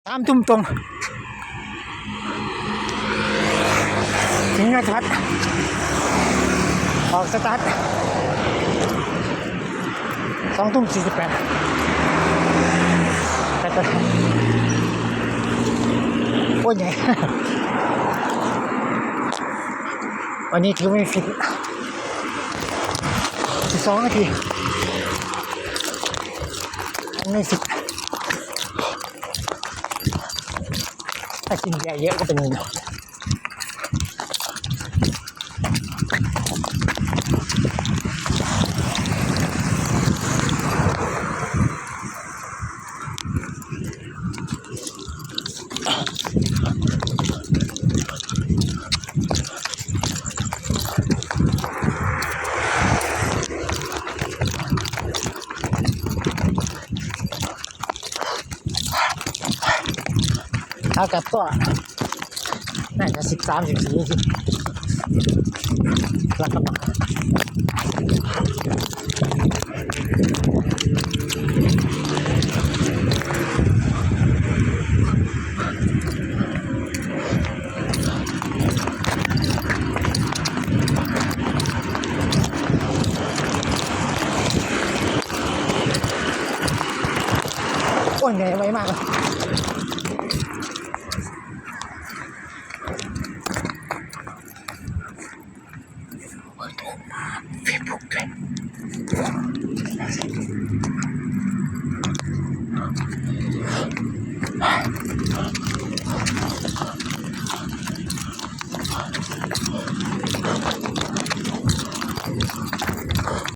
ສາມທຸ່ມຕົງ ເປັນໄງສະຕາດ ອອກສະຕາດ ສອງທຸ່ມສີ່ສິບແປດ ແຕ່ກໍ ໂອ້ຍ ໃຫຍ່ ວັນນີ້ຖືວ່າມີຟິດ ສິບສອງນາທີ ໃນສິບ ຖ້າກິນເບຍເຍອະກໍເປັນນີ້ເນາະ. ອາກາດກໍໜ້າຈະສິບສາມ ສິບສີ່ ສິບ ລັກກັນມາ ໂອ້ຍ ແມ່ໄວມາກ ໂທມາເຟສບຸກເລີຍ.